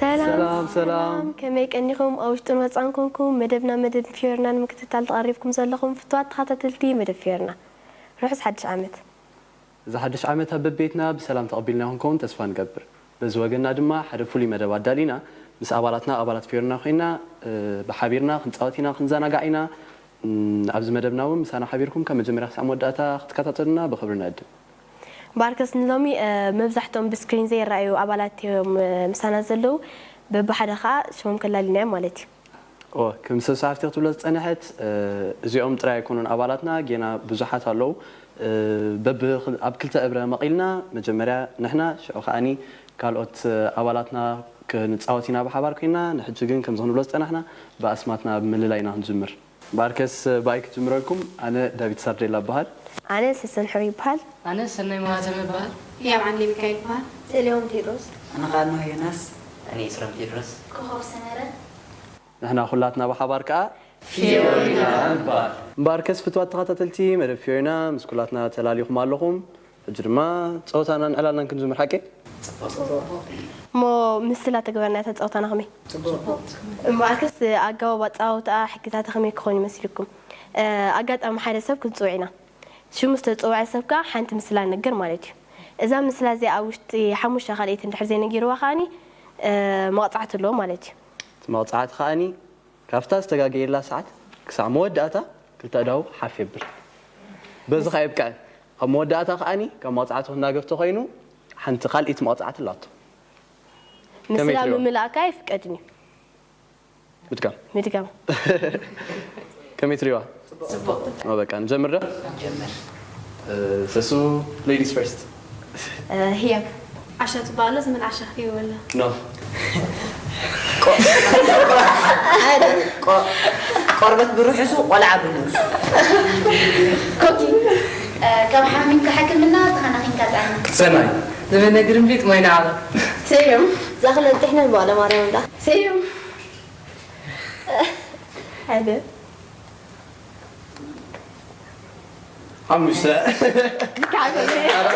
ሰላም ሰላም፣ ሰላም። ከመይ ቀኒኹም? ኣብ ውሽጥን ወፃን ኮንኩም መደብና መደብ ፊዮርና ንምክትታል ተቐሪብኩም ዘለኹም ፍትዋት ተኸታተልቲ መደብ ፊዮርና፣ ርሑስ ሓድሽ ዓመት። እዚ ሓድሽ ዓመት ኣብ በቤትና ብሰላም ተቐቢልና ክንከውን ተስፋ ንገብር። በዚ ወገንና ድማ ሓደ ፍሉይ መደብ ኣዳሊና ምስ ኣባላትና ኣባላት ፊዮርና ኮይና ብሓቢርና ክንፃወት ኢና፣ ክንዘናጋዕ ኢና። ኣብዚ መደብና እውን ምሳና ሓቢርኩም ካብ መጀመርያ ክሳዕ መወዳእታ ክትከታተሉና ብኽብሪ ንዕድም። ባርከስ ንሎሚ መብዛሕትኦም ብስክሪን ዘይረኣዩ ኣባላት እዮም ምሳና ዘለዉ። በብሓደ ከዓ ሽሞም ከላሊና እዮም ማለት እዩ። ኦ ከም ሰብ ሰሓፍቲ ክትብሎ ዝፀንሐት እዚኦም ጥራይ ኣይኮኑን ኣባላትና፣ ጌና ብዙሓት ኣለዉ። በብ ኣብ ክልተ እብረ መቒልና መጀመርያ ንሕና ሽዑ ከዓኒ ካልኦት ኣባላትና ክንፃወት ኢና ብሓባር ኮይና። ንሕጂ ግን ከምዚ ክንብሎ ዝፀናሕና ብኣስማትና ብምልላይ ኢና ክንጅምር። ባርከስ ብኣይ ክጅምረልኩም። ኣነ ዳዊት ሳርዴላ እበሃል። ኣነ ሰሰን ሕሩ ይበሃል። ኣነ ሰናይ መዋተመ እበሃል። ህያብ ዓንዴ ሚካኤል እበሃል። ሰሊሆም ቴድሮስ። ኣነ ኸኣ ኖህ ዮናስ። ኣነ ኤፍረም ቴድሮስ። ኮኾብ ሰመረ። ንሕና ኩላትና ብሓባር ከኣ ፊዮሪና ንበሃል። እምበኣርከስ ፍትዋት ተኸታተልቲ መደብ ፊዮሪና ምስ ኩላትና ተላሊኹም ኣለኹም። ሕጂ ድማ ጸወታናን ዕላልናን ክንጅምር ሓቂ? እሞ ምስላ ተግበርና እታ ጸወታና ከመይ? እምበኣርከስ ኣገባብ ኣጸዋውታኣ ሕግታታ ከመይ ክኸውን ይመስልኩም? ኣጋጣሚ ሓደ ሰብ ክንጽውዕ ኢና። ሽሙ ዝተጸውዐ ሰብ ከኣ ሓንቲ ምስላ ንነግር ማለት እዩ። እዛ ምስላ እዚኣ ኣብ ውሽጢ ሓሙሽተ ካልኣይቲ እንድሕር ዘይነጊርዋ ከኣኒ መቕጻዕቲ ኣለዎ ማለት እዩ። እቲ መቕጻዕቲ ከኣኒ ካብታ ዝተጋገየላ ሰዓት ክሳዕ መወዳእታ ክልተ ኣእዳው ሓፍ የብል። በዚ ከኣ የብቅዐን። ኣብ መወዳእታ ከኣኒ ካብ መቕጻዕቲ ክናገፍ ተኾይኑ ሓንቲ ካልኣይቲ መቕጻዕቲ ኣላቶ። ከመይ ምስላ ትሪኦ? ምምላእካ ኣይፍቀድን እዩ። ምድጋም። ምድጋም። ከመይ ትሪእዋ? ጽቡቕ። ኦ፣ በቃ ንጀምር ዶ? ጀምር። ሰሱ፣ ladies first። ህያብ። ዓሻ ጽባቐ ኣሎ፣ ዘመን ዓሻ ክትይወላ። ኖ። ቆርበት ብርሑሱ ቆልዓ ብንኡሱ። ኮኪ ካብ ሓሚምካ ሕክምና ተኸናኺንካ ጥዕና። ሰናይ። ዘመነ ግርምቢጥ ማይ ንዓቐብ። ሰዮም። ዛኽለን ጥሕነን በዓለ ማርያም እንዳ። ሰዮም። ሓደ ሓሙሽተ ላዕሊ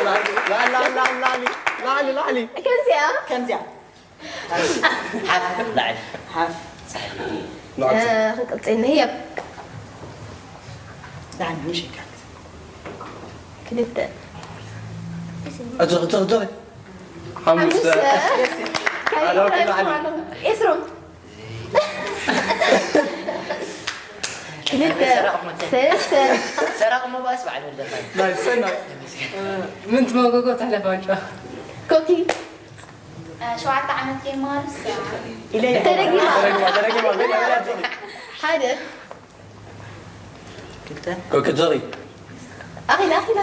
ላዕሊ ላዕሊ ላዕሊ ላዕሊ ከምዚኣ ከምዚኣ ሓፍ ላዕሊ ሓፍ ክንቅፅል ንህየብ ክልተ እጆ እጆ እጆ ሓሙሽተ ኤስሮም ክልተ ሰለስተ ሰራቕ ምባስ ባዕሉ ወደኻ ናይ ሰናይ ምን ትመጎጎ ተሕለፋ ዋንጫ ኮኪ ሸውዓተ ዓመት ከይመሃርስ ተደጊማ ተረግማ ተረግማ ገና ገና ሓደ ኮኪ ጀሪ ኣኺላ ኣኺላ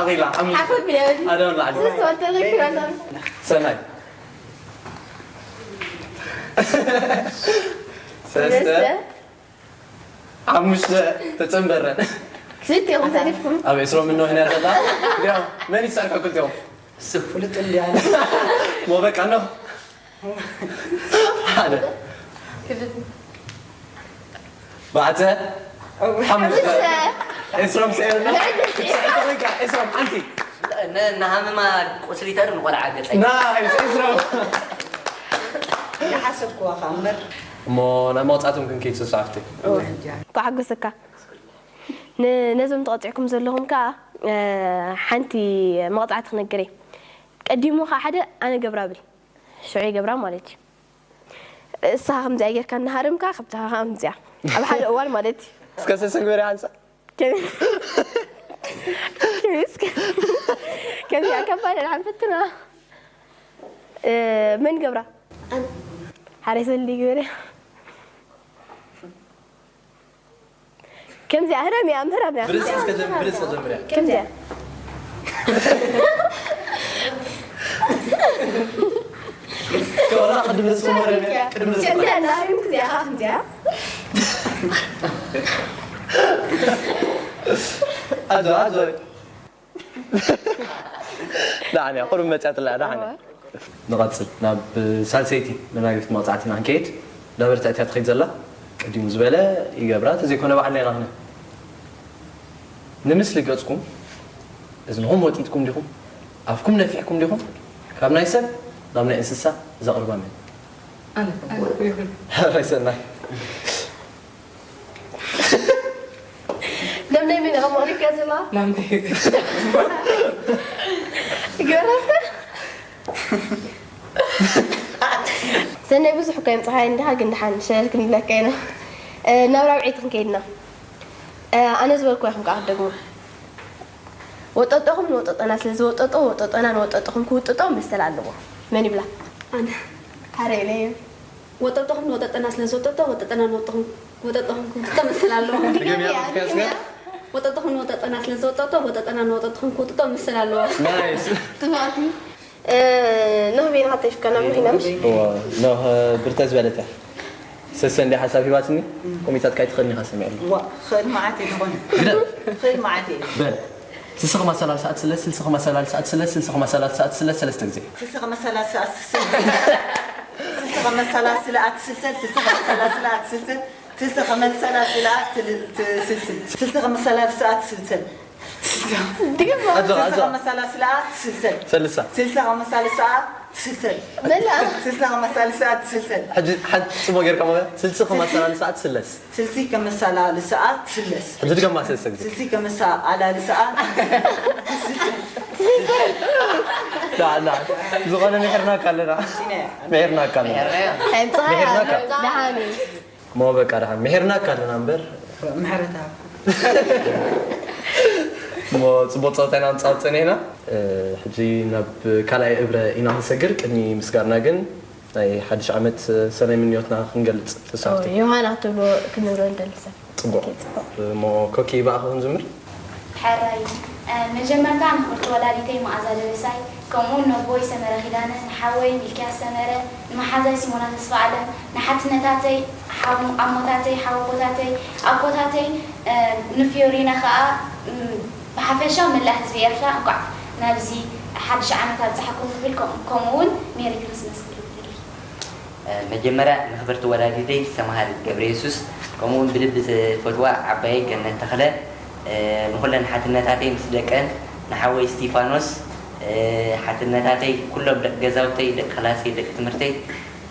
ኣኺላ ሓሙሽተ ሓፈር ብለበል ኣደም ላዕሊ ስስ ወተዘክራና ሰናይ ሰለስተ ሓሙሽተ ተጸንበረ ክልቲኦም ተሪፍኩም ኣብ ዕስሮ ምኖ ህና ዘላ እንዲያው መን ይሰርሑ ክልቲኦም ስብ ፍሉጥ እንዲያ ሞ በቃ ነው ሓደ ባዕተ ሓሙሽተ ዕስሮም ሰኤር ነው ዕስሮም ኣንቲ ንሃመማ ቁስሊ ተር ንቆልዓ ገፀ ናይስ ዕስሮም ዝሓሰብክዋ ከዓ እምበር እሞ ናብ መውፃእቶም ክንከይድ ስሳዕቲ ኳሓጎሰካ ነዞም ተቐፂዕኩም ዘለኹም ከዓ ሓንቲ መቕፃዕቲ ክነግር እየ ቀዲሙ ከዓ ሓደ ኣነ ገብራ ብል ሽዑ ይገብራ ማለት እዩ እስኻ ከምዚኣ ጌርካ እናሃረምካ ካብታ ከምዚኣ ኣብ ሓደ እዋን ማለት እዩ እስከ ሰሰግበሪ ሓንሳ ከምዚኣ ከባድ ኣልሓን ፈትና መን ገብራ ሓሬሰ እንዲ ግበረ ከምዚኣ ህረም እያ ምህራም እያ ብርስ እስከ ጀምር ብርስ እስከ ጀምር ከምዚኣ ከወራ ቅድም ብርስ ከመረ ቅድም ብርስ ከምዚኣ እናህሪም ክዚኣ ከምዚኣ ኣጆ ኣጆ ዳዕንያ ቁሩብ መፅያ ትላ ዳዕንያ ንቐፅል ናብ ሳልሰይቲ መናገፊት መቕፃዕቲ ኢና ንከይድ ዳበርታ እትያ ትኸይድ ዘላ ቀዲሙ ዝበለ ይገብራ ተዘይኮነ ባዕልና ኢና ንክነ ንምስሊ ገፅኩም እዝንኹም ወጢጥኩም ዲኹም ኣፍኩም ነፊሕኩም ዲኹም ካብ ናይ ሰብ ናብ ናይ እንስሳ ዘቕርባ መን ኣነ ይኹን። ሓራይ ሰናይ። ለምለይ ምን ኢኻ መቕሪብካ ዘላ ናብ ናይ ይገረፍካ ሰናይ ብዙሕ እኮ የምፅሓ እንዲኻ ግን ድሓን ሸለል ክንብለካ ኢና ናብ ራብዒት ክንከይድና ኣነ ዝበልኩ ኢኹም ከዓ ክትደግሙ ወጠጦኹም ንወጠጦና ስለ ዝወጠጦ ወጠጦና ንወጠጦኹም ክውጥጦ መሰል ኣለዎ መን ይብላ ኣነ ሓረ ኢለዮ ወጠጦኹም ንወጠጠና ስለ ዝወጠጦ ወጠጠና ንወጠኹም ወጠጠኹም ክውጥጦ መሰል ኣለዎ። ወጠጦኹም ንወጠጠና ስለ ዝወጠጦ ወጠጠና ንወጠጠኹም ክውጥጦ መሰል ኣለዎ። ናይስ ትፋእቲ ኖህ ቤና ሓተሽካ ናብ ምኺናምሽ ኖህ ብርተ ዝበለት እያ። ሰሰ እንዲ ሓሳብ ሂባትኒ ኮሚታት ካይ ትኽእልኒ ኢኻ ሰሚዐሉ። ዋ ክእል መዓት እየ ዝኾነ ክእል መዓት እየ በል ስልሲ ከማሰላል ሰዓት ስለ ስልሲ ከማሰላል ሰዓት ስለ ስልሲ ከማሰላል ሰዓት ስለ ሰለስተ ግዜ ስልሲ ከመሰላል ሰዓት ስልሲ ስልሲ ከመሰላል ስለ ኣት ስልሰል ስልሲ ከመሰላል ስለ ኣት ስልሰል ስልሲ ከመሰላል ስለ ኣት ስልሰል ስልሲ ከመሰላል ሰዓት ስልሰል ኣጆ ኣጆ ከመሰላል ስለ ኣት ስልሰል ሰልሳ ስልሲ ከመሰላል ሰዓት ስልሰል መላ ስልሲ ከመሰላል ሰዓት ስልሰል ሕጂ ሓንቲ ጽቡቅ ጌርካ ማለት ስልሲ ከማሰላል ሰዓት ስለስ ስልሲ ከመሰላል ሰዓት ስለስ ሕጂ ድገማ ሰለስተ ግዜ ስልሲ ከመሰላል ሰዓት ላ ላ ዝኾነ ምሕርናካ ኣለና ምሕርናካ ኣለና ምሕርናካ ደሓኒ እሞ በቃ ደሓን ምሕርናካ ኣለና እምበር ምሕረታ እሞ ፅቡቅ ፀወታ ኢና ንፃወት ፀኒሕና ሕጂ ናብ ካልኣይ እብረ ኢና ክንሰግር ቅድሚ ምስጋርና ግን ናይ ሓድሽ ዓመት ሰናይ ምንዮትና ክንገልፅ ተሳፍቲ ዮሃና ትብሎ ክንብሎ እንደሊ ሰብ ፅቡቅ እሞ ኮኪ ብኣኻ ክንጅምር ሕራይ መጀመርታ ንክብርቲ ወላዲተይ መኣዛ ደበሳይ ከምኡውን ነቦይ ሰመረ ኪዳነ ንሓወይ ሚልክያስ ሰመረ ንመሓዛይ ሲሞና ተስፋኣለም ንሓትነታተይ ኣሞታተይ ሓወቦታተይ ኣቦታተይ ንፊዮሪና ከዓ ብሓፈሻ መላእ ህዝቢ ኤርትራ እንኳዕ ናብዚ ሓድሽ ዓመት ኣብፀሓኩም ክብል ከምኡ እውን ሜሪ ክርስመስ ክብል ይደሊ መጀመርያ ንክብርቲ ወላዲተይ ሰምሃል ገብረየሱስ ከምኡውን ብልቢ ዝፈትዋ ዓባየይ ገነት ተኽለ ንኩለን ሓትነታተይ ምስ ደቀን ንሓወይ እስቲፋኖስ ሓትነታተይ ኩሎም ደቂ ገዛውተይ ደቂ ክላሰይ ደቂ ትምህርተይ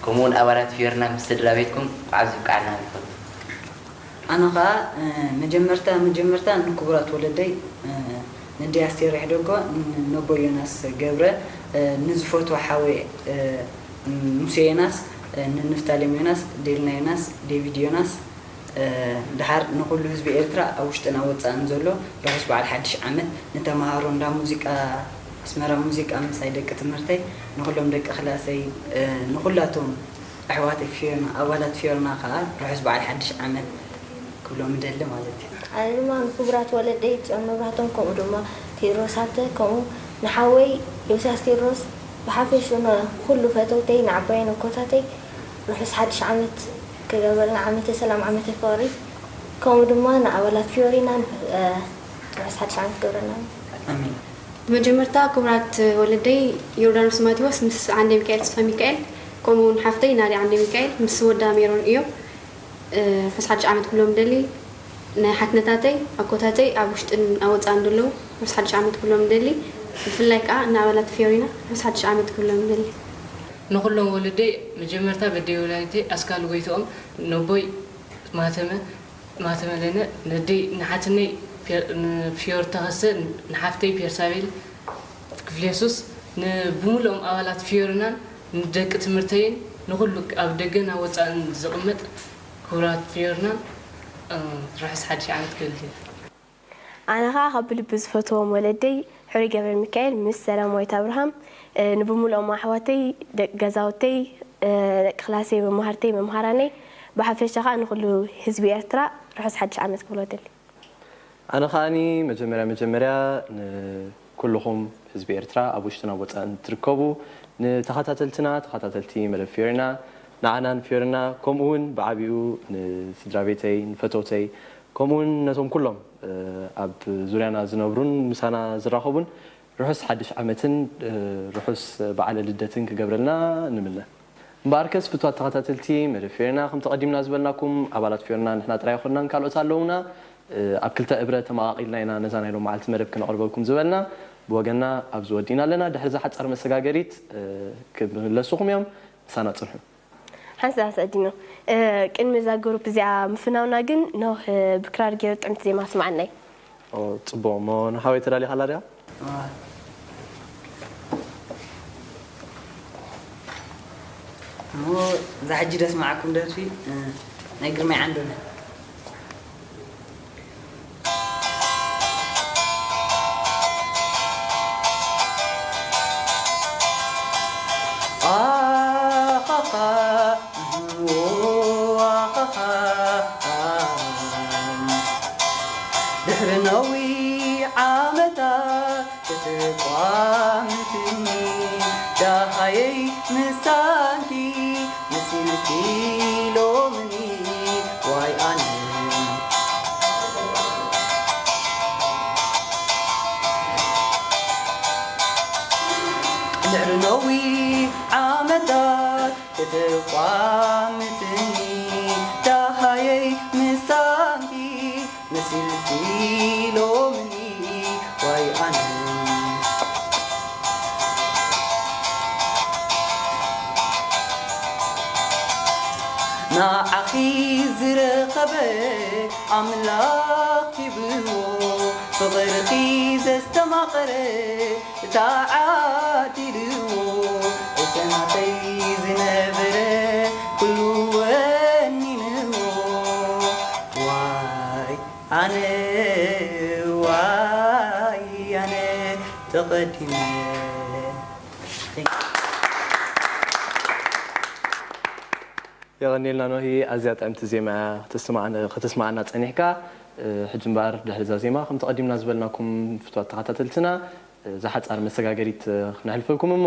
ከምኡውን ኣባላት ፊዮርና ምስ ስድራ ቤትኩም እንኳዕ ኣብዚ ብቃዕና ንፈቱ ኣነ ከዓ መጀመርታ መጀመርታ ንክቡራት ወለደይ ነደይ ኣስቴር ይሕደጎ ነቦይ ዮናስ ገብረ ንዝፈትዎ ሓወይ ሙሴ ዮናስ ንንፍታሌም ዮናስ ዴልና ዮናስ ዴቪድ ዮናስ ደሓር ንኩሉ ህዝቢ ኤርትራ ኣብ ውሽጥን ኣብ ወፃእን ዘሎ ርሑስ በዓል ሓድሽ ዓመት ንተምሃሮ እንዳ ሙዚቃ ኣስመራ ሙዚቃ ምሳይ ደቂ ትምህርተይ ንኩሎም ደቂ ክላሰይ ንኩላቶም ኣሕዋተይ ፊዮርና ኣባላት ፊዮርና ከዓ ርሑስ በዓል ሓድሽ ዓመት ክብሎም እደሊ ማለት እዩ። ኣነ ድማ ንክቡራት ወለደይ ፅዮን መብራህቶም ከምኡ ድማ ቴድሮስ ሃብተ ከምኡ ንሓወይ ዮስያስ ቴድሮስ ብሓፈሽኡ ንኩሉ ፈተውተይ ንዓባየይ ነኮታተይ ርሑስ ሓድሽ ዓመት ክገብረልና ዓመተ ሰላም ዓመተ ፍቕሪ ከምኡ ድማ ንኣባላት ፊዮሪና ርሑስ ሓድሽ ዓመት ክገብረልና። ኣሜን። ብመጀመርታ ክቡራት ወለደይ ዮርዳኖስ ማቴዎስ ምስ ዓንደ ሚካኤል ተስፋሚካኤል ከምኡ እውን ሓፍተይ ናዲ ዓንደ ሚካኤል ምስ ወዳ ሜሮን እዮም። ርሑስ ሓድሽ ዓመት ክብሎም እደሊ። ንሓትነታተይ ኣኮታተይ ኣብ ውሽጥን ኣብ ወፃእን ዘለዉ ርሑስ ሓድሽ ዓመት ክብሎም እደሊ። ብፍላይ ከዓ ንኣባላት ፊዮሪና ርሑስ ሓድሽ ዓመት ክብሎም እደሊ። ንኹሎም ወለደይ መጀመርታ በደይ ወላዲተይ ኣስካሉ ጎይትኦም ነቦይ ማተመ ማተመለነ ነደይ ንሓትነይ ፊዮር ተኸሰ ንሓፍተይ ፔርሳቤል ክፍሌሱስ ንብሙሉኦም ኣባላት ፊዮርናን ንደቂ ትምህርተይን ንኹሉ ኣብ ደገን ኣብ ወፃእን ዝቕመጥ ክቡራት ፊዮርናን ርሑስ ሓድሽ ዓመት ክብል እየ። ኣነ ኸኣ ካብ ብልቢ ዝፈትዎም ወለደይ ሕሩይ ገብረሚካኤል ምስ ሰላማዊት ኣብርሃም ንብሙሉኦም ኣሕዋተይ ደቂ ገዛውተይ ደቂ ክላሰይ መማህርተይ መምሃራነይ ብሓፈሻ ኸኣ ንኹሉ ህዝቢ ኤርትራ ርሑስ ሓድሽ ዓመት ክብሎ እደሊ። ኣነ ኸኣኒ መጀመርያ መጀመርያ ንኩልኹም ህዝቢ ኤርትራ ኣብ ውሽጥን ኣብ ወጻእን ትርከቡ ንተኸታተልትና ተኸታተልቲ መደብ ፊዮሪና ንዓናን ፊዮሪና ከምኡ እውን ብዓቢኡ ንስድራ ቤተይ ንፈተውተይ ከምኡ እውን ነቶም ኩሎም ኣብ ዙርያና ዝነብሩን ምሳና ዝራኸቡን ርሑስ ሓድሽ ዓመትን ርሑስ በዓለ ልደትን ክገብረልና ንምነ። እምበኣርከስ ፍቱዋት ተኸታተልቲ መደብ ፊዮሪና ከምቲ ቀዲምና ዝበልናኩም ኣባላት ፊዮሪና ንሕና ጥራይ ኣይኮንናን ካልኦት ኣለዉና። ኣብ ክልተ እብረ ተመቓቒልና ኢና ነዛ ናይ ሎማዓልቲ መደብ ክነቕርበልኩም ዝበልና። ብወገንና ኣብዚ ወዲእና ኣለና። ድሕሪ እዛ ሓጻር መሰጋገሪት ክምለሱኹም እዮም። ምሳና ጽንሑ። ሓንሳብ ሰዲኖ። ቅድሚ እዛ ግሩፕ እዚኣ ምፍናውና ግን ኖህ ብክራር ገይሩ ጥዕምቲ ዜማ ስማዓናይ። ጽቡቕ እሞ ንሓወይ ተዳሊኻ ኣላ ድያ? እሞ እዛ ሕጂ ደስማዓኩም ደርፊ ናይ ግርማይ ዓንዶነ። ድሕሪ ነዊሕ ዓመታት ተቋምትኒ ዳሃየይ ምሳንኪ መሲልኪ ሎምኒ ዋይ ኣነ ድሕሪ ነዊሕ ዓመታት ተቋምትኒ ዳሃየይ ምሳንኪ መሲልኪ ሎምኒ ዋይ ኣነ ንዓኺ ዝረኸበ ኣምላኽ ሂብዎ ፍቕርኺ ዘስተማቐረ ተዓዲልዎ እቲ ናተይ ዝነበረ ኩሉ ወኒንዎ ዋይ ኣነ ዋይ ኣነ ተቐዲመ የቐኒልና ኖሂ ኣዝያ ጥዕምቲ ዜማ ከተስማዓና ጸኒሕካ። ሕጂ እምበኣር ድሕሪ እዛ ዜማ ከምቲ ቀዲምና ዝበልናኩም ፍትዋት ተኸታተልትና እዛ ሓጻር መሰጋገሪት ክነሕልፈልኩም እሞ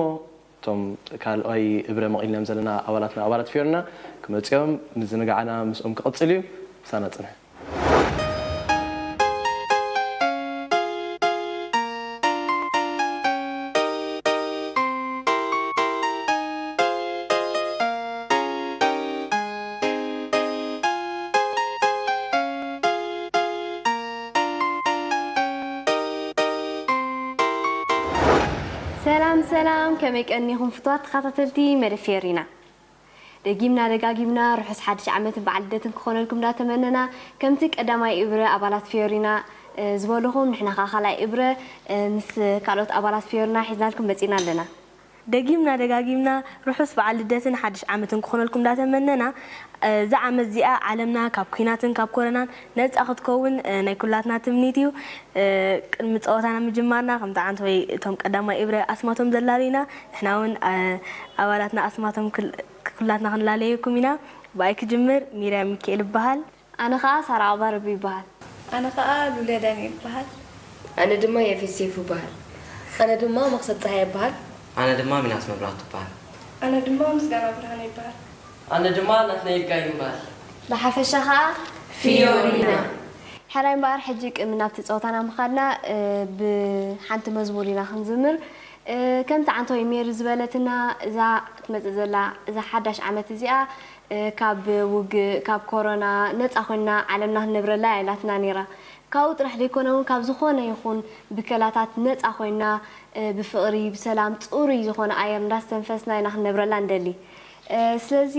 እቶም ካልኣይ እብረ መቒልናዮም ዘለና ኣባላትና ኣባላት ፊዮርና ክመጽኦም ምዝንጋዕና ምስኦም ክቕጽል እዩ። ምሳና ጽንሑ። ሰላም ሰላም፣ ከመይ ቀኒኹም ፍቱዋት ተኸታተልቲ መደብ ፌሪና? ደጊምና ደጋጊምና ርሑስ ሓድሽ ዓመትን በዓል ልደትን ክኾነልኩም እንዳተመነና፣ ከምቲ ቀዳማይ እብረ ኣባላት ፊዮሪና ዝበልኹም፣ ንሕና ኸዓ ካልኣይ እብረ ምስ ካልኦት ኣባላት ፊዮሪና ሒዝናልኩም መጺና ኣለና። ደጊምና ደጋጊምና ርሑስ በዓል ልደትን ሓድሽ ዓመትን ክኾነልኩም እንዳተመነና፣ እዛ ዓመት እዚኣ ዓለምና ካብ ኲናትን ካብ ኮረናን ነጻ ክትከውን ናይ ኩላትና ትምኒት እዩ። ቅድሚ ጸወታና ምጅማርና ከምቲ ዓንተወይ እቶም ቀዳማይ እብረ ኣስማቶም ዘላለዩና ንሕና እውን ኣባላትና ኣስማቶም ኩላትና ክንላለየኩም ኢና። ብኣይ ክጅምር፣ ሚርያም ሚካኤል እበሃል። ኣነ ኸኣ ሳራ ኣባርብ ይበሃል። ኣነ ኸኣ ሉልያ ዳንኤል እበሃል። ኣነ ድማ የፌት ሴፉ እበሃል። ኣነ ድማ መኽሰብ ጸሃየ እበሃል። ኣነ ድማ ሚናስ መብራህቱ እበሃል። ኣነ ድማ ምስጋና ብርሃነ ይበሃል። ኣነ ድማ ናትናኤል ጋይም እበሃል። ብሓፈሻ ኸኣ ፊዮሪና። ሕራይ እምበኣር ሕጂ ቅድሚ ናብቲ ጸወታና ምኻድና ብሓንቲ መዝሙር ኢና ክንዝምር። ከምቲ ዓንቶይ ሜሪ ዝበለትና እዛ ትመጽእ ዘላ እዛ ሓዳሽ ዓመት እዚኣ ካብ ውግእ ካብ ኮሮና ነጻ ኮይና ዓለምና ክንነብረላ እያ ኢላትና ነይራ። ካብኡ ጥራሕ ዘይኮነ እውን ካብ ዝኾነ ይኹን ብከላታት ነጻ ኮይና ብፍቕሪ ብሰላም ጽሩይ ዝኾነ ኣየር እንዳስተንፈስና ኢና ክንነብረላ እንደሊ። ስለዚ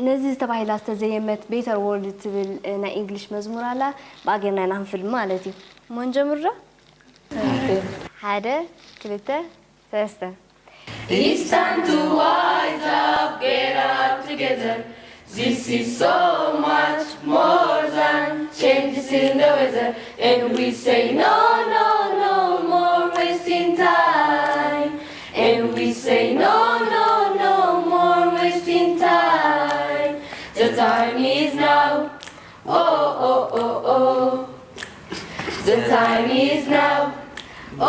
ነዚ ተባሂላ ዝተዘየመት ቤተር ወርልድ ትብል ናይ ኢንግሊሽ መዝሙር ኣላ። ብኣ ጌርና ኢና ክንፍልም ማለት እዩ። እሞ ንጀምር ዶ? ሓደ ክልተ ሰለስተ። It's time to wise up, get up together. This is so much more than changes in the weather. And we say no, no, no more wasting time. And we say no, no, no more wasting time. The time is now. Oh, oh, oh, oh. The time is now.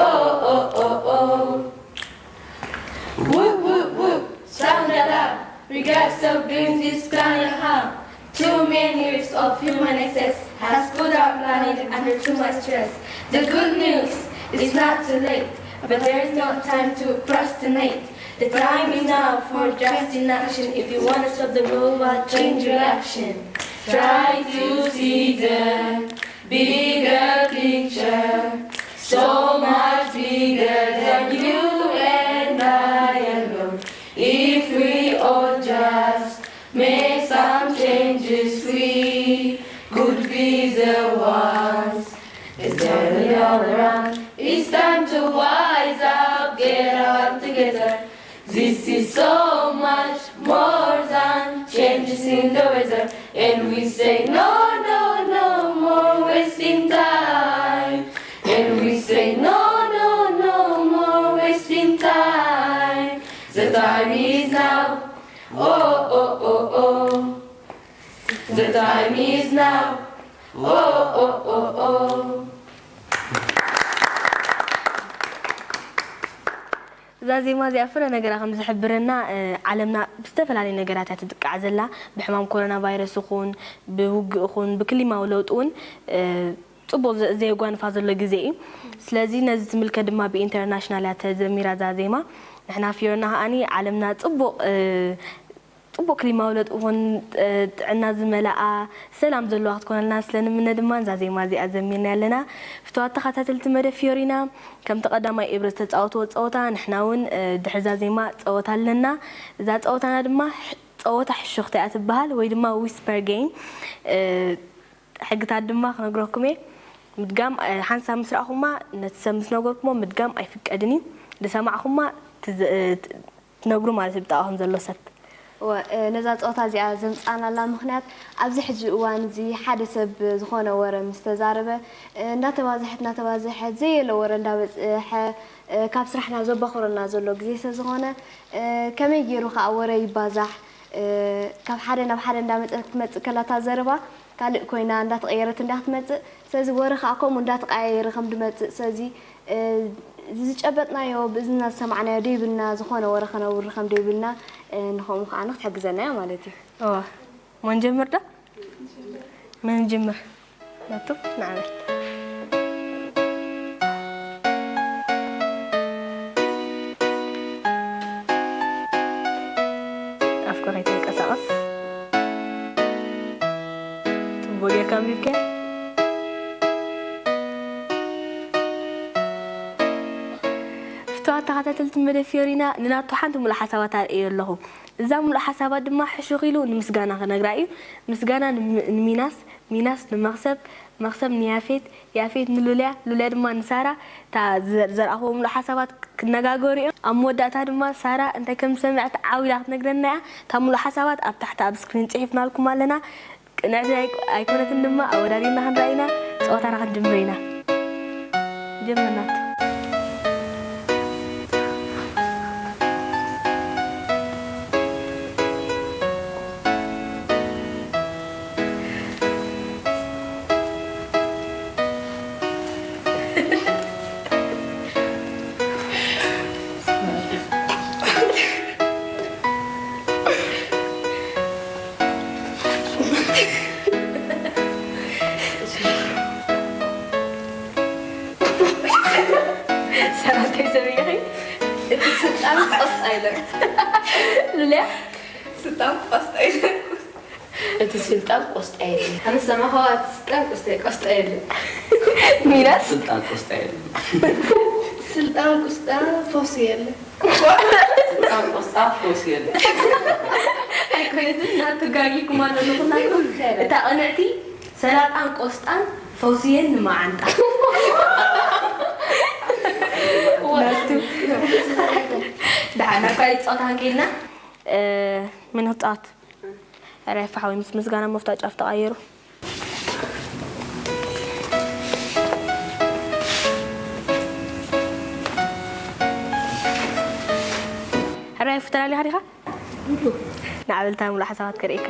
Oh, oh, oh, oh. Whoop, whoop, whoop. Sound alarm. Regards of doing this planet harm. Too many years of human excess has put our planet under too much stress. The good news is not too late, but there is no time to procrastinate. The time is now for drastic action if you want to stop the global change reaction. Try to see the bigger picture, so much bigger than you and I alone. If we all just It's time to wise up, get our act together. This is so much more than changes in the weather. And we say no, no, no more wasting time. And we say no, no, no more wasting time. The time is now. Oh, oh, oh, oh. The time is now. Oh, oh, oh, oh. እዛ ዜማ እዚኣ ፍረ ነገራ ከም ዝሕብረና፣ እ፣ ዓለምና ብዝተፈላለዩ ነገራት እያ ትጥቃዕ ዘላ። ብሕማም ኮሮና ቫይረስ ይኹን፣ ብውግእ ይኹን፣ ብክሊማዊ ለውጢ እውን፣ እ፣ ጽቡቕ ዘ-፣ ዘየጓንፋ ዘሎ ግዜ እዩ። ስለዚ ነዚ ዝምልከት ድማ ብኢንተርናሽናል እያ ተዘሚራ እዛ ዜማ። ንሕና ፊዮና ከኣኒ ዓለምና ጽቡቕ፣ እ፣ ጽቡቕ ክሊማዊ ለውጢ ይኹን፣ እ፣ ጥዕና ዝመልኣ ሰላም ዘለዋ ክትኮነልና ስለንምነ ድማ እዛ ዜማ እዚኣ ዘሚርና ኣለና። ፍትዋት ተኸታተልቲ መደብ ፊዮሪና፣ ከምቲ ቀዳማይ ኤብረ ዝተጻወትዎ ጸወታ ንሕና እውን፣ እ፣ ድሕሪ እዛ ዜማ ጸወታ ኣለና። እዛ ጸወታና ድማ ሕ-፣ ጸወታ ሕሹኽታ እያ ትበሃል ወይ ድማ ዊስፐር ጌም። እ፣ ሕግታት ድማ ክነግረኩም እየ። ምድጋም፣ እ፣ ሓንሳብ ምስ ረኣኹማ ነቲ ሰብ ምስ ነገርኩሞ ምድጋም ኣይፍቀድን እዩ። ዝሰማዕኹማ ትዝ-፣ እ፣ ት-፣ ትነግሩ ማለት እዩ ብጥቓኹም ዘሎ ሰብ። እወ፣ እ፣ ነዛ ጸወታ እዚኣ ዘምጻእናላ ምኽንያት ኣብዚ ሕጂ እዋን እዚ ሓደ ሰብ ዝኾነ ወረ ምስ ተዛረበ፣ እ፣ እንዳተባዝሐት እንዳተባዝሐት ዘየለ ወረ እንዳበጽሐ፣ እ፣ ካብ ስራሕና ዘባኹረና ዘሎ ግዜ ስለ ዝኾነ፣ እ፣ ከመይ ገይሩ ከኣ ወረ ይባዛሕ፣ እ፣ ካብ ሓደ ናብ ሓደ እንዳመጸት ክትመጽእ ከላ እታ ዘረባ ካልእ ኮይና እንዳተቐየረት እንዳ ክትመጽእ፣ ስለዚ ወረ ከኣ ከምኡ እንዳተቐያየረ ከም ድመጽእ፣ ስለዚ፣ እ፣ ዝጨበጥናዮ ብእዝንና ዝሰማዕናዮ ደይብልና፣ ዝኾነ ወረ ከነውሪ ከም ደይብልና፣ እ፣ ንኸምኡ ከኣ ክትሕግዘና እያ ማለት እዩ። እወ። መን ጀምር ዶ? መን ጀምር? መቱ ንዓበል። ኣፍካ ከይትንቀሳቐስ። ጽቡቕ ጌርካ ኣንቢብካያ። ፍቱዋት ተኸታተልቲ መደብ ፊዮሪና፣ ንናቱ ሓንቲ ሙሉእ ሓሳባት ኣርእዮ ኣለኹ። እዛ ሙሉእ ሓሳባት ድማ ሕሹኽ ኢሉ ንምስጋና ክነግራ እዩ። ምስጋና ንም-፣ ንሚናስ፣ ሚናስ ንመኽሰብ፣ መኽሰብ ንያፌት፣ ያፌት ንሉልያ፣ ሉልያ ድማ ንሳራ። እታ ዘ-፣ ዘርኣኽዎ ሙሉእ ሓሳባት ክነጋገሩ እዮም። ኣብ መወዳእታ ድማ ሳራ እንታይ ከም ዝሰምዐት ዓው ኢላ ክትነግረና እያ። እታ ሙሉእ ሓሳባት ኣብ ታሕቲ ኣብ ስክሪን ጽሒፍናልኩም ኣለና። ቅንዕቲ ኣይ-፣ ኣይኮነትን ድማ ኣወዳዲርና ክንረኣ ኢና። ጸወታና ክንጅምር ኢና። ጀመርናቶ። ሰላምታይ ሰሚዕኺ? እቲ ስልጣን ቆስጣ ኢለ። ሉልያ? ስልጣን ቆስጣ ኢለ። እቲ ስልጣን ቆስጣ የለን። ኣነ ሰማኸዋ፣ እቲ ስልጣን ቆስጣ፣ ቆስጣ የለን። ሚናስ? ስልጣን ቆስጣ የለን። ስልጣን ቆስጣ ፈውሲ የለን። ስልጣን ቆስጣ ፈውሲ የለን። ኣይኮነትን፣ እናተጋጊኩም ኣለኹም ናትኩም። እታ ቅንዕቲ ሰላጣን ቆስጣን ፈውስየን ንመዓንጣ። ወ-፣ ደሓን፣ ናብ ካልእ ጸወታ ክንከይድ ኢና። እ፣ መን ክጻወት? ሕራይ ፋሕወይ ምስ ምስጋና መፍታ ጫፍ ተቐይሩ። ሕራይ ፈተላሊኻ ዲኻ? ንዓበልታ ሙሉእ ሓሳባት ከርእየካ።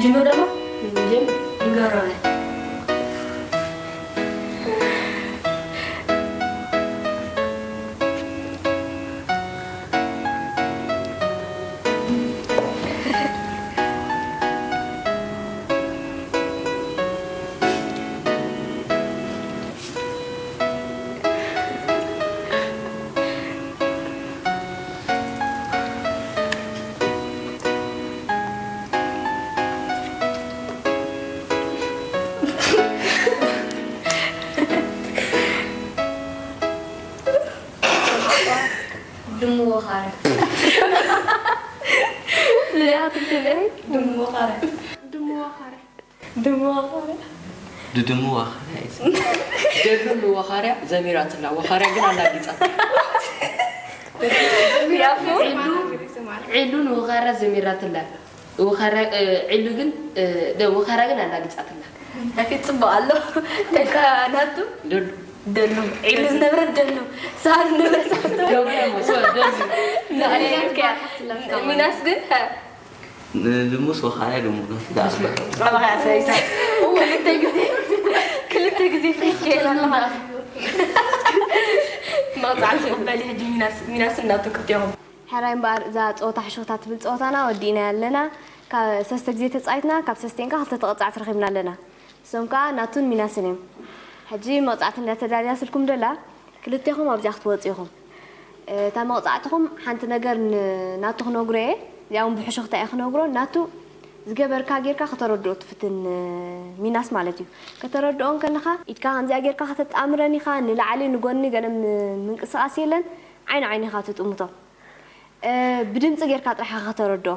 ጅምር ደሞ? ጅምር። ንገሮ። ድሙ ወኻርያ። ድሙ ወኻርያ። ድድሙ ወኻርያ እዩ። ደሉ ንወኻርያ ዘሚራትላ፣ ወኻርያ ግን ኣላጊጻት። ያፉ? ዒሉ፣ ዒሉ ንወኻርያ ዘሚራትላ። ወኻርያ፣ እ፣ ዒሉ ግን፣ እ፣ ደ-፣ ወኻርያ ግን ኣላጊጻትላ። ያፌት ጽቡቕ ኣሎ። ተካ ናቱ? ደሉ። ደሉ። ዒሉ ዝነበረ ደሉ። ሰዓት ዝነበረ ሰዓት። ደሉ፣ ደሉ። ሚናስ ግን፣ ሀ፣ ንድሙስ ወኻርያ ድሙ ናት። ኣባኻ ሰበይታ። እወ፣ ክልተ ግዜ፣ ክልተ ግዜ ፍሒት ከየላ ኣለኻ። መቕጻዕቲ ትቕበሊ ሕጂ ሚናስ፣ ሚናስ እናቱ ክልቴኹም። ሕራይ እምበኣር፣ እዛ ጸወታ ሕሹኽታ ትብል ጸወታና ወዲእናያ ኣለና። ካብ ሰለስተ ግዜ ተጻዊትና፣ ካብ ሰለስቴን ከኣ ክልተ ተቐጻዕቲ ረኺብና ኣለና። እሶም ከኣ ናቱን ሚናስን እዮም። ሕጂ መቕጻዕቲ እንዳተዳልያ ስልኩም ደላ፣ ክልቴኹም ኣብዚኣ ክትወጹ ኢኹም። እ፣ እታ መቕጻዕትኹም ሓንቲ ነገር ን-፣ ናቱ ክነግሮ እየ። እዚኣ እውን ብሕሹኽታ እየ ክነግሮ። ናቱ ዝገበርካ ጌርካ ከተረድኦ ትፍትን፣ እ፣ ሚናስ ማለት እዩ። ከተረድኦ እንከለኻ ኢድካ ከምዚኣ ጌርካ ከተጣምረን ኢኻ። ንላዕሊ ንጎኒ ገለ ም-፣ ምንቅስቓስ የለን። ዓይኒ ዓይኒ ኢኻ ትጥምቶ። እ፣ ብድምጺ ጌርካ ጥራሕ ኢኻ ከተረድኦ።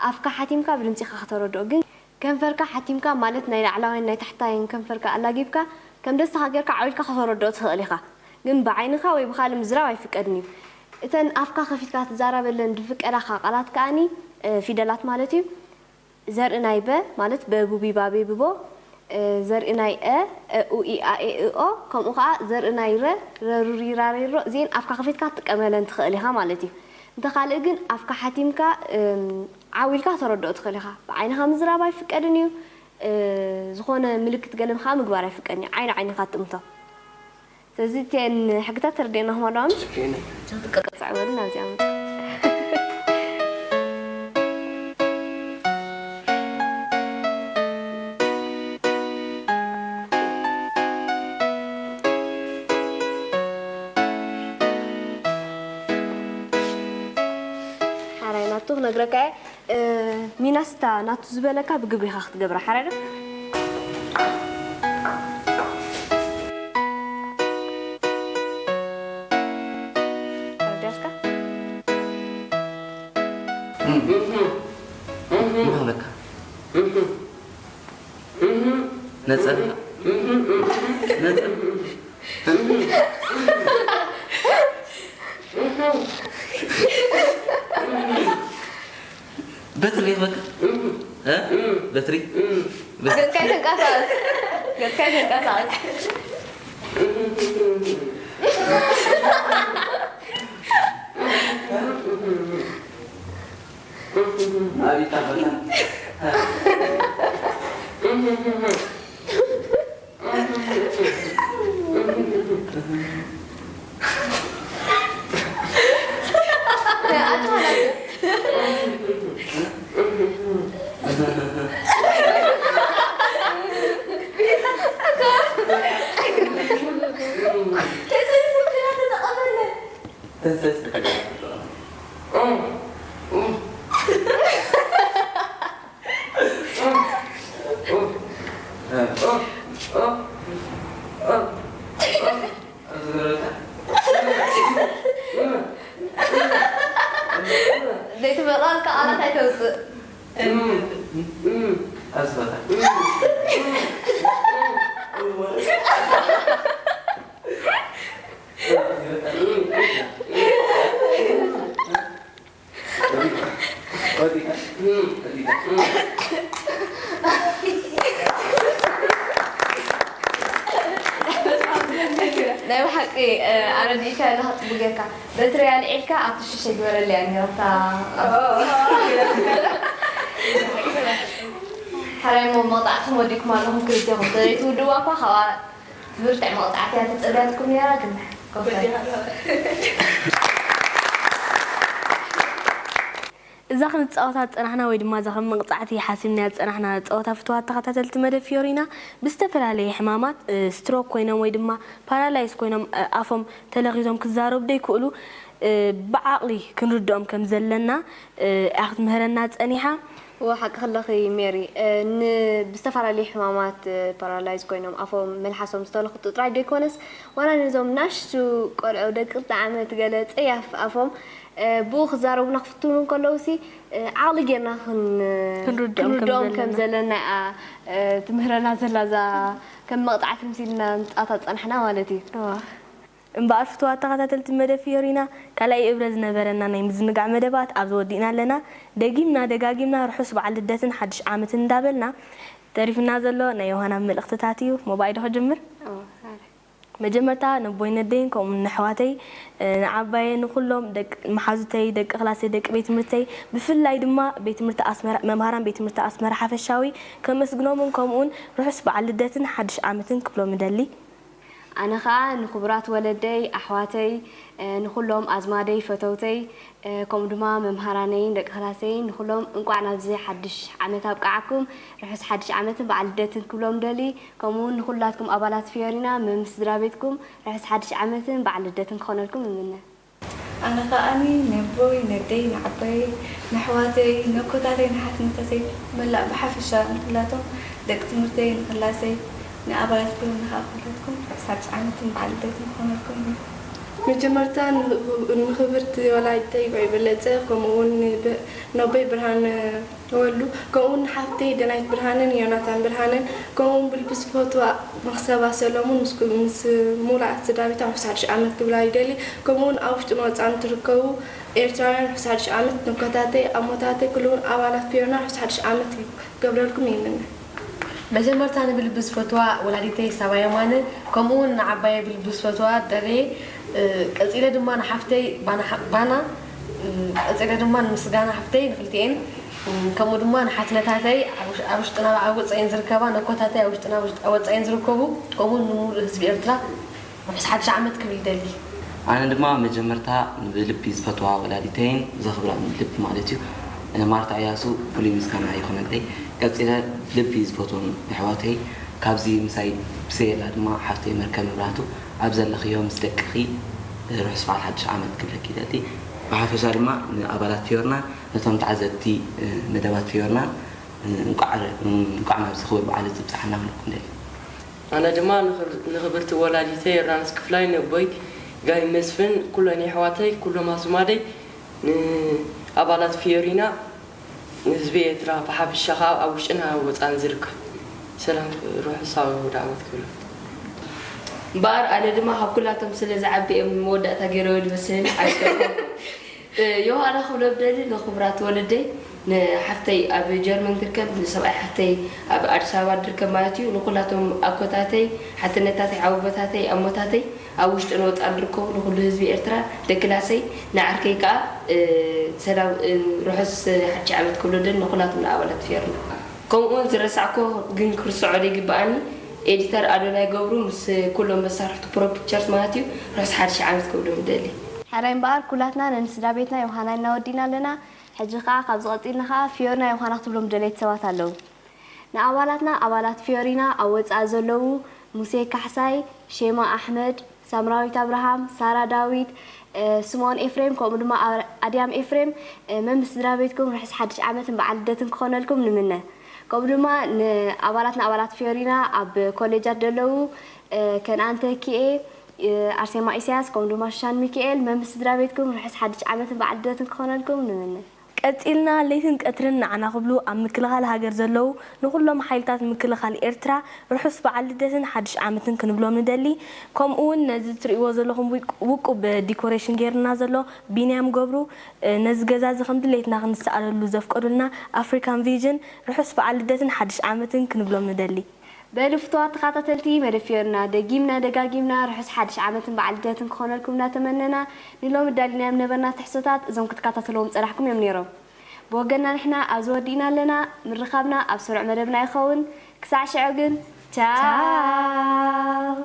ኣፍካ ሓቲምካ ብድምጺ ኢኻ ከተረድኦ፣ ግን ከንፈርካ ሓቲምካ፣ ማለት ናይ ላዕላዋይን ናይ ታሕታይን ከንፈርካ ኣላጊብካ፣ ከም ደስታኻ ጌርካ ዓው ኢልካ ከተረድኦ ትኽእል ኢኻ። ግን ብዓይንኻ ወይ ብኻልእ ምዝራብ ኣይፍቀድን እዩ። እተን ኣፍካ ከፊትካ ትዛረበለን ዝፍቀዳኻ ቃላት ከኣኒ፣ እ፣ ፊደላት ማለት እዩ። ዘርኢ ናይ በ ማለት በቡቢ ባቤ ብቦ፣ እ፣ ዘርኢ ናይ እ፣ እ፣ ኡ፣ ኢ፣ ኣ፣ ኤ፣ እ፣ ኦ፣ ከምኡ ኸዓ ዘርኢ ናይ ረ፣ ረሩሪ ራሬሮ፣ እዚኤን ኣፍካ ከፊትካ ክትጥቀመለን ትኽእል ኢኻ ማለት እዩ። እንተ ካልእ ግን ኣፍካ ሓቲምካ፣ እም፣ ዓው ኢልካ ከተረድኦ ትኽእል ኢኻ። ብዓይንኻ ምዝራብ ኣይፍቀድን እዩ። እ፣ ዝኾነ ምልክት ገለ ኸዓ ምግባር ኣይፍቀድን እዩ። ዓይኒ ዓይኒ ኢኻ ትጥምቶ። ስለዚ እተን ሕግታት ተረዲእናኹም ኣለዋም? ሸኪነ። እቶም ትቀጻዕ በሉ ናብዚኣ መጹ። ሓራይ ናቱ ክነግረካ እየ። እ፣ ሚናስታ ናቱ ዝበለካ ብግብሪ ኢኻ ክትገብራ፣ ሓራይ ዶ? ተረዲኣስካ? እም። እም። እም። እንታይ በለካ? እም። እም። ነጸላ። እም። ነጸላ። በትሪ ይኽበካ? እ? በትሪ? በትሪ? ገጽካ ይተንቀሳቐስ። ገጽካ ይተንቀሳቐስ። ኣብ ይጣበቃ። ዘይትመጣልካ ቃላት ኣይተውፅእ። ናይ ብሓቂ፣ እ፣ ኣረዲእካ ኣለኻ ጽቡቅ ጌርካ። በትሪ ኣልዒልካ ኣብቲ ሽሸ ግበረለያ ነይራታ። ሓራይ እሞ መቕጻዕትኩም ወዲእኩም ኣለኹም ክልቴኹም። ተዘይትውድዋ እኳ ካብኣ ብርትዕ መቕጻዕቲ እያ ተጸብያትኩም ነይራ፣ ግን ኮንፈረንስ። እዛ ክንጻወታ ዝጸናሕና ወይ ድማ እዛ ከም መቕጻዕቲ ሓሲብናያ ዝጸናሕና ጸወታ ፍትዋት ተኸታተልቲ መደብ ፊዮሪና ብዝተፈላለየ ሕማማት፣ እ፣ ስትሮክ ኮይኖም ወይ ድማ ፓራላይዝ ኮይኖም፣ እ፣ ኣፎም ተለኺዞም ክዛረቡ ዘይክእሉ ብዓቕሊ ክንርድኦም ከም ዘለና እያ ክትምህረና ጸኒሓ። እወ ሓቂ ክለኺ ሜሪ። ብዝተፈላለዩ ሕማማት ፓራላይዝ ኮይኖም ኣፎም መልሓሶም ዝተለኽጡ ጥራይ ዘይኮነስ ዋላ ነዞም ናሽቱ ቆልዑ ደቂ ክልተ ዓመት ገለ ጸያፍ ኣፎም ብኡ ክዛረቡና ክፍትኑ እንከለውሲ ዓቕሊ ጌርና ክንርድኦም ከም ዘለና እያ ትምህረና ዘላ እዛ ከም መቕጻዕቲ ምሲልና ንጻታ ዝጸናሕና ማለት እዩ። እምበኣር ፍቱዋት ተኸታተልቲ መደብ ፊዮሪና፣ ካልኣይ እብረ ዝነበረና ናይ ምዝንጋዕ መደባት ኣብዚ ወዲእና ኣለና። ደጊምና ደጋጊምና ርሑስ በዓል ልደትን ሓድሽ ዓመትን እንዳበልና፣ ተሪፍና ዘሎ ናይ ዮሃና መልእኽትታት እዩ። ሞባይ ዶ ክጅምር? መጀመርታ ነቦይ ነደይን ከምኡ ንኣሕዋተይ ንዓባየ ንኩሎም ደቂ መሓዙተይ ደቂ ክላሰይ ደቂ ቤት ትምህርተይ ብፍላይ ድማ ቤት ትምህርቲ ኣስመራ መምሃራን ቤት ትምህርቲ ኣስመራ ሓፈሻዊ ከመስግኖምን ከምኡውን ርሑስ በዓል ልደትን ሓድሽ ዓመትን ክብሎም እደሊ። ኣነ ኸኣ ንኽቡራት ወለደይ፣ ኣሕዋተይ፣ ንኹሎም ኣዝማደይ፣ ፈተውተይ፣ ከምኡ ድማ መምሃራነይን ደቂ ክላሰይን ንኹሎም እንቋዕ ናብዚ ሓድሽ ዓመት ኣብቅዓኩም፣ ርሑስ ሓድሽ ዓመትን በዓል ልደትን ክብሎም ደሊ፣ ከምኡ እውን ንኹላትኩም ኣባላት ፊዮሪና መምስ ስድራ ቤትኩም ርሑስ ሓድሽ ዓመትን በዓል ልደትን ክኾነልኩም እምነ። ኣነ ከኣኒ ነቦይ ነደይ ንዓባየይ ንኣሕዋተይ ነኮታተይ ንሓትነታተይ መላእ ብሓፈሻ ንኩላቶም ደቂ ትምህርተይ ንክላሰይ ንኣባላት ፊዮሪና ከዓ ኩላትኩም ርሑስ ሓድሽ ዓመትን በዓል ልደትን ክኾነልኩም እዩ። መጀመርታ ንኽብርቲ ወላዲተይ ባይ በለፀ ከምኡ እውን ነቦይ ብርሃነ ወሉ ከምኡ እውን ንሓፍተይ ደናይት ብርሃነን ዮናታን ብርሃነን ከምኡ እውን ብልቢ ዝፈትዋ መኽሰባ ሰለሙን ምስ ምስ ሙሉኣት ስድራ ቤታ ርሑስ ሓድሽ ዓመት ክብላ ይደሊ። ከምኡ እውን ኣብ ውሽጥን ወፃእን ትርከቡ ኤርትራውያን ርሑስ ሓድሽ ዓመት ንኮታተይ ኣሞታተይ ኩሉ እውን ኣባላት ፊዮና ርሑስ ሓድሽ ዓመት ክገብረልኩም ይምነ። መጀመርታ ንብልቢ ዝፈትዋ ወላዲተይ ሳባ የማነ ከምኡ እውን ንዓባየ ብልቢ ዝፈትዋ ደሬ ቀጺለ ድማ ንሓፍተይ ባና ቀጺለ ድማ ንምስጋና ሓፍተይ ንክልቲኤን ከምኡ ድማ ንሓትነታተይ ኣብ ውሽጥና ኣብ ወጻኢን ዝርከባ ነኮታተይ ኣብ ውሽጥና ኣብ ወጻኢን ዝርከቡ ከምኡ እውን ንሙሉእ ህዝቢ ኤርትራ ርሑስ ሓድሽ ዓመት ክብል ይደሊ። ኣነ ድማ መጀመርታ ብልቢ ዝፈትዋ ወላዲተይን ዘኽብራን ብልቢ ማለት እዩ ማርታ እያሱ ፍሉይ ምስጋና ይኹነለይ። ቀጺለ ብልቢ ዝፈትዎም ኣሕዋተይ ካብዚ ምሳይ ብሰየላ ድማ ሓፍተይ መርከብ መብራህቱ ኣብ ዘለኽዮ ምስ ደቅኺ ርሑስ በዓል ሓድሽ ዓመት ክብለኪ ይደሊ። ብሓፈሻ ድማ ንኣባላት ፊዮርና ነቶም ተዓዘብቲ መደባት ፊዮርና እንቋዕ እንቋዕ ናብዚ ክቡር በዓል እዚ ብጽሓና ክብለኩም ደሊ። ኣነ ድማ ንኽብርቲ ወላዲተይ ዮርዳኖስ ክፍላይ፣ ነቦይ ጋይ መስፍን፣ ኩለን የሕዋተይ፣ ኩሎም ኣስማደይ፣ ንኣባላት ፊዮሪና፣ ንህዝቢ ኤርትራ ብሓፈሻ ከኣ ኣብ ውሽጥን ኣብ ወጻእን ዝርከብ ሰላም ርሑስ ኣውደ ዓመት ክብል። እምበኣር ኣነ ድማ ካብ ኩላቶም ስለ ዝዓቢ እዮም መወዳእታ ገይረዮ ዝመስለኒ ኣይፈልጦን። ዮሃና ክብሎ ዝደሊ ንክቡራት ወለደይ ንሓፍተይ ኣብ ጀርመን ትርከብ ንሰብኣይ ሓፍተይ ኣብ ኣዲስ ኣበባ ዝርከብ ማለት እዩ ንኩላቶም ኣኮታተይ ሓትነታተይ ዓወቦታተይ ኣሞታተይ ኣብ ውሽጥን ወፃእን ዝርከቡ ንኩሉ ህዝቢ ኤርትራ ደክላሰይ ንዓርከይ ከዓ ሰላም ርሑስ ሓድሽ ዓመት ክብሎ ደሊ ንኩላቶም ንኣባላት ፊዮርና። ከምኡ እውን ዝረሳዕኮ ግን ክርስዖ ዘይግበኣኒ ኤዲተር ኣዶናይ ገብሩ ምስ ኩሎም መሳርሕቱ ፕሮ ፒክቸርስ ማለት እዩ ርሑስ ሓድሽ ዓመት ክብሎም እደሊ። ሕራይ እምበኣር ኩላትና ነንስድራ ቤትና ዮሃና ኢልና ወዲእና ኣለና። ሕጂ ከኣ ካብዚ ቀጺልና ከኣ ፊዮሪና ዮሃና ክትብሎም ዝደለየት ሰባት ኣለዉ። ንኣባላትና ኣባላት ፊዮሪና ኣብ ወጻኢ ዘለዉ ሙሴ ካሕሳይ፣ ሼማ ኣሕመድ፣ ሳምራዊት ኣብርሃም፣ ሳራ ዳዊት፣ ስምኦን ኤፍሬም ከምኡ ድማ ኣድያም ኤፍሬም መምስ ስድራ ቤትኩም ርሑስ ሓድሽ ዓመትን በዓል ልደትን ክኾነልኩም ንምነ። ከምኡ ድማ ንኣባላት ንኣባላት ፊዮሪና ኣብ ኮሌጃት ዘለዉ ከንኣን ተኪኤ፣ ኣርሴማ ኢሳያስ ከምኡ ድማ ሹሻን ሚኪኤል መምስ ስድራ ቤትኩም ርሑስ ሓድሽ ዓመትን በዓል ልደትን ክኾነልኩም ንምነ። ቀጺልና ለይትን ቀትርን ንዓና ክብሉ ኣብ ምክልኻል ሃገር ዘለዉ ንኹሎም ሓይልታት ምክልኻል ኤርትራ ርሑስ በዓል ልደትን ሓድሽ ዓመትን ክንብሎም ንደሊ። ከምኡ እውን ነዚ ትርእይዎ ዘለኹም ውቁብ ዲኮሬሽን ገይሩልና ዘሎ ቢንያም ገብሩ ነዚ ገዛ እዚ ከም ድሌትና ክንሰኣለሉ ዘፍቀዱልና ኣፍሪካን ቪዥን ርሑስ በዓል ልደትን ሓድሽ ዓመትን ክንብሎም ንደሊ። በሉ ፍቱዋት ተኻታተልቲ መደብ ፊዮርና ደጊምና ደጋጊምና ርሑስ ሓድሽ ዓመትን በዓል ልደትን ክኾነልኩም እናተመነና ንሎሚ ዳሊናዮም ነበርና ትሕዝቶታት እዞም ክትከታተልዎም ጸናሕኩም እዮም ነይሮም። ብወገንና ንሕና ኣብዚ ወዲእና ኣለና። ምርኻብና ኣብ ስሩዕ መደብና ይኸውን። ክሳዕ ሽዑ ግን ቻው።